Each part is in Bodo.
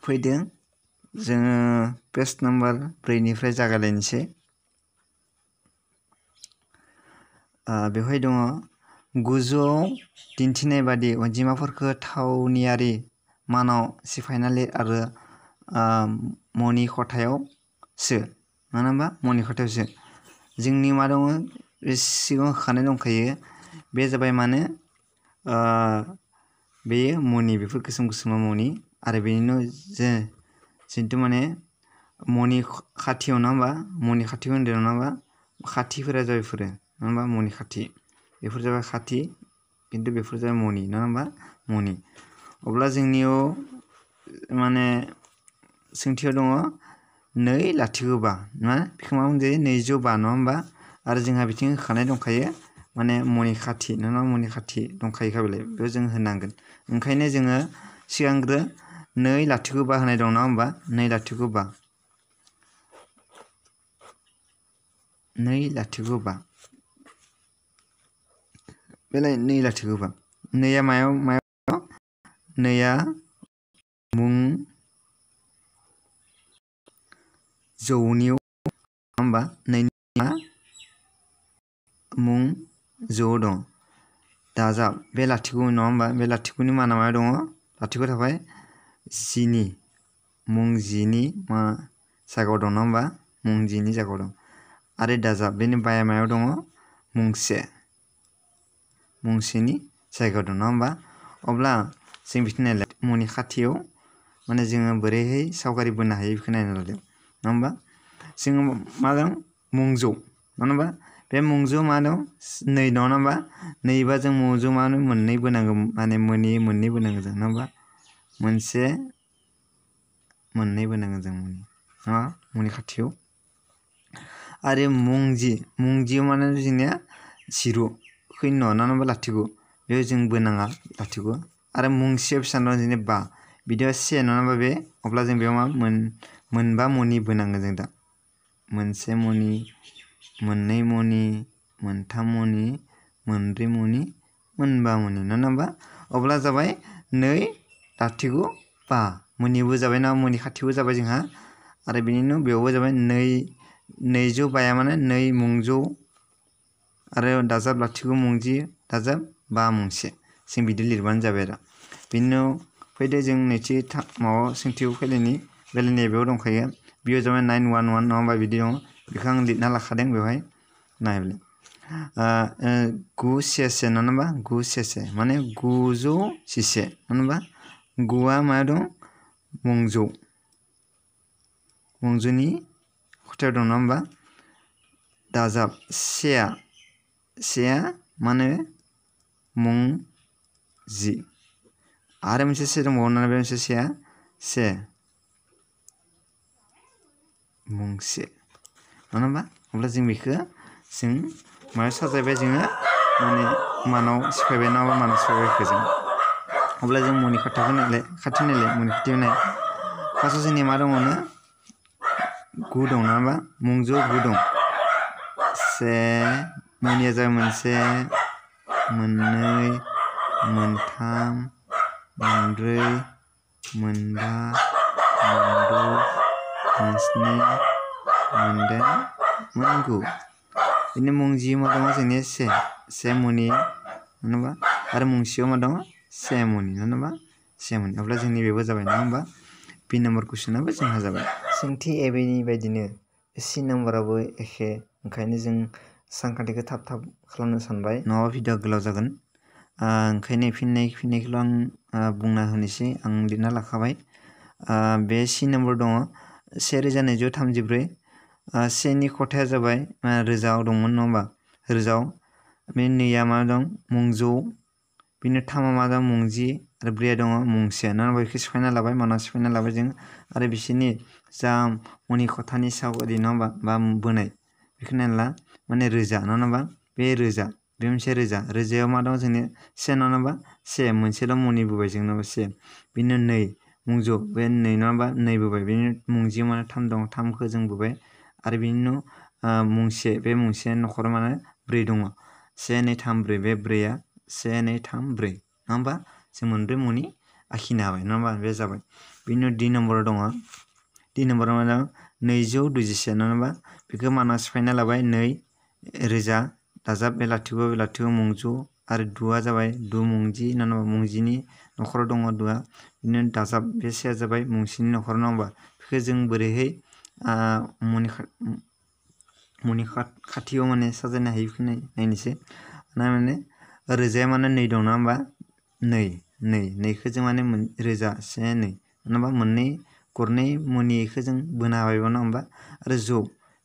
फैदों जोङो पेज नम्बर 4 निफ्राय जागायलायनोसै बेवहाय दङ गुजौआव दिन्थिनाय बादि अनजिमाफोरखौ थावनियारि मानाव सिफायना लिर आरो मनि खथायाव सो मानो होनबा मनि खथायाव सो जोंनि मा दङ सिगाङाव होखानाय दंखायो बे जाबाय माने बेयो मनि बेफोर गोसोम गोसोमा मनि आरो बेनि उनाव जिथु माने मनि खाथियाव नङा होमबा मनि खाथियाव होनदों नङा होमबा खाथिफोरा जाबाय बेफोरो नङा होमबा मनि खाथि बेफोर जाबाय खाथि खिन्थु बेफोर जाबाय मनि नङा होमबा मनि अब्ला जोंनियाव माने सोंथियाव दङ 2.5 ना बेखौ मा बुंजायो 205 नङा होमबा आरो जोंहा बिथिं होखानाय दंखायो माने मनि खाथि नङा मनि खाथि दंखायो खाबिलाय बेखौ जों होनांगोन ओंखायनो जोङो सिगांग्रो 2.5 होनाय दं नङा होमबा 2.5 2.5 बेलाय 2.5 2आ मायाव 2आ मुं जौनियाव होमबा 2 मुं जौ दं दाजाब बे लाथिख' नङा होमबा बे लाथिख'नि माना मायाव दङ लाथिख' थाबाय 10 मुं 10 मा जायगायाव दं नङा होमबा मुं 10 जायगायाव दं आरो दाजाब बेनि बाया मायाव दङ मुंसेनि जायगायाव दं नङा होमबा अब्ला जों बिथिं नायलाय मनि खाथियाव माने जोङो बोरैहाय सावगारि बोनो हायो बेखौ नायना लादों नङा होमबा जोङो मा दं मुंजौ नङा होमबा बे मुंजौ मा दं 2 दं नङा होमबा 2 बा जों मुंजौ मा मोननै बोनांगौ माने मोननै बोनांगौ जों नङा होमबा मोननै बोनांगौ जों मनि खाथियाव आरो मुंजियाव माने जोंनिया 0 शून्य नङा होमबा लाथिख' बेयाव जों बोनाङा लाथिख' आरो मुंसेयाव बेसेबां दं जोंनिया 5 बिदियाव 1 नङा होमबा बे अब्ला जों बेयाव मा मोनबा मनि बोनांगोन जों दा मोनसे मनि मोननै मनि मोनथाम मनि मोनब्रै मनि मोनबा मनि नङा होमबा अब्ला जाबाय 2.5 मनिबो जाबाय ना मनि खाथिबो जाबाय जोंहा आरो बेनि उनाव बेयावबो जाबाय 200 बाया माने 2 मुंजौ आरो दाजाब लाथिख' मुंजि दाजाब 5 मुंसे जों बिदि लिरबानो जाबाय आरो बेनि उनाव फैदो जों नैथि माबा सोंथियाव फैलायनि बेलायनाया बेयाव दंखायो बेयाव जाबाय 911 नङा होमबा बिदि दं बेखौ आं लिरना लाखादों बेवहाय नायलाय 911 नङा होमबा 911 माने 911 नङा होमबा 9आ मा दं मुंजौनि खथायाव दं नङा होमबा दाजाब 1आ माने मुं 10 आरो मोनसे से दंबावो ना बे मोनसे सेया मुंसे नङा होमबा अब्ला जों बेखौ जों मायाव साजायबाय जोङो माने मानाव सिफायबाय नङाबा मानाव सिफायबाय जों अब्ला जों मनि खाथियाव नायलाय मनि खाथियाव नाय फार्स्टआव जोंनिया मा दङ 9 दं नङा होमबा मुंजौ 9 दं मनिया जाबाय मोनसे मोननै मोनथाम मोनब्रै मोनबा मोनद' मोनस्नि मोनदाइन मोनगु बिदिनो मुंजि मा दङ जोंनिया से मनि नङा आरो मुंसेयाव मा दङ 1 मनि नङा होमबा 1 मनि अब्ला जोंनि बेबो जाबाय नङा होमबा बि नम्बर कुइसनाबो जोंहा जाबाय सोंथि एबेनि बायदिनो सि नम्बराबो एखे ओंखायनो जों सानखान्थिखौ थाब खालामनो सानबाय नङाबा भिडिअ गोलाव जागोन ओंखायनो फिननायखौल' आं बुंना होनोसै आं लिरना लाखाबाय बे सि नम्बर दङ 1234 सेनि खथाया जाबाय रोजाव दंमोन नङा होमबा रोजाव बे 2आ मा दं मुंजौ बिनो 3आ मा दं मुंजि आरो 4आ दङ मुंसे नङा होमबा बेखौ सिफायना लाबाय मानाव सिफायना लाबाय जों आरो बिसोरनि जा मनि खथानि सावगारि नङा होमबा बा बोनाय बेखौ नायना ला माने रोजा नङा होमबा बे मोनसे रोजायाव मा दं जोंनि 1 नङा होमबा 1 मोनसेल' मनि बोबाय जों नङा 1 बिनो 2 मुंजौ बे 2 नङा होमबा 2 बोबाय बेनि मुंजि माने 3 दं 3खौ जों बोबाय आरो बिनि उनाव मुंसे बे मुंसे न'खराव माने 4 दङ 1 2 3 4 बे 4आ 1 2 3 4 नङा होमबा जों मोनब्रै मनि आखिनो हाबाय नङा होमबा बे जाबाय बिनि उनाव D नम्बराव दङ D नम्बराव मा दं 221 नङा होमबा बेखौ मानाव सिफायना लाबाय 2000 दाजाब बे लाथिख' मुंजु आरो दुआ जाबाय दु मुंजि नङा होमबा मुंजिनि नखराव दङ दुआ बिनि दाजाब बे सेया जाबाय मुंसिनि नखराव नङा होमबा बेखौ जों बोरैहाय मुनि खाथियाव माने साजायनो हायो बेखौ नायनोसै माने रोजाया माने 2 दं नङा होमबा 2 खौ जों माने रोजा 1 2 नङा मोननै गरनै मुनिखौ जों बोनो हाबायबा नङा होमबा आरो जौ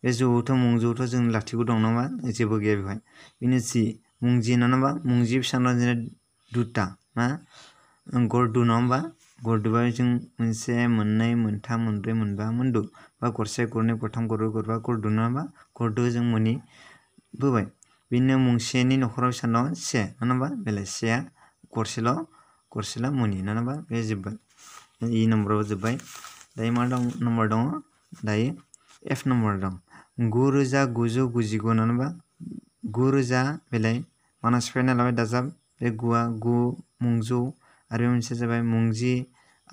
बे जौआवथ' मुंजौआवथ' जों लाथिख' दं नङा जेबो गैया बेवहाय बेनो जि मुंजि नङा होमबा मुंजि बेसेबां दं दुता मा गरदु नङा होमबा गरदुबा जों 1 2 3 4 5 मोनदु बा गरसे गरनै गरथाम गरब्रै गरबा गरदु नङा होमबा गरदु जों मुनि बोबाय बिनो मुंसेनि नखराव बेसेबां दं 1 नङा होमबा बेलाय 1आ गरसेल' मुनि नङा होमबा बे जोब्बाय E नम्बराव जोब्बाय दायो मा दं नम्बर दङ दायो F नम्बर दं 9999 नङा होमबा 9000 बेलाय माना सिफायना लाबाय दाजाब बे 9आ 9 मुंजौ आरो बे मोनसे जाबाय मुंजि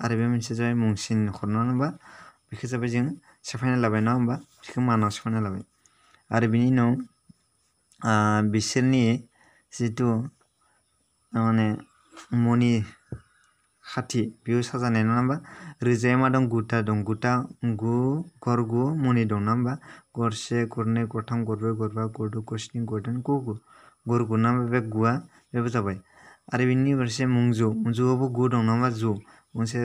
आरो बे मोनसे जाबाय मुंसिनि नखर नङा होमबा बेखौ जाबाय जों सिफायना लाबाय नङा होमबा बेखौ मानाव सिफायना लाबाय आरो बिनि उनाव बिसोरनि जितु माने मनि खाथि बेयाव साजायनाय नङा होमबा रोजाया मा दं 9ता दं 9 गर 9 मुनि दं नङा होमबा गरसे गरनै गरथाम गरब्रै गरबा गरद' गरस्नि गरदाइन गरगु नङा होमबा बे 9आ बेबो जाबाय आरो बिनि फारसे मुंजौआवबो 9 दं नङा होमबा जौ मोनसे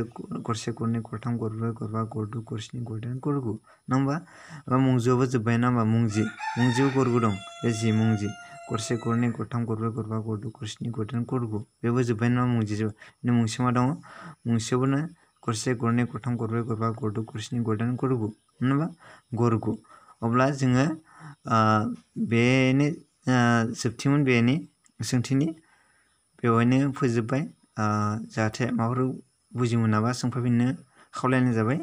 गरसे गरनै गरथाम गरब्रै गरबा गरद' गरस्नि गरदाइन गरगु नङा होमबा मुंजौआवबो जोब्बाय नङा होमबा मुंजियाव गरगु दं बे जि मुंजि गरसे गरनै गरथाम गरब्रै गरबा गरद' गरस्नि गरदाइन गरगु बेबो जोब्बाय नङा मुंजि जोब्बाय मुंसे मा दङ मुंसेयावबो गरसे गरनै गरथाम गरब्रै गरबा गरद' गरस्नि गरदाइन गरगु नङा होमबा गरगु अब्ला जोङो बेनो जोबथिमोन बेनि सोंथिनि बेवहायनो फोजोबबाय जाहाथे माबाफोर बुजि मोनाबा सोंफैफिननो खावलायनाय जाबाय।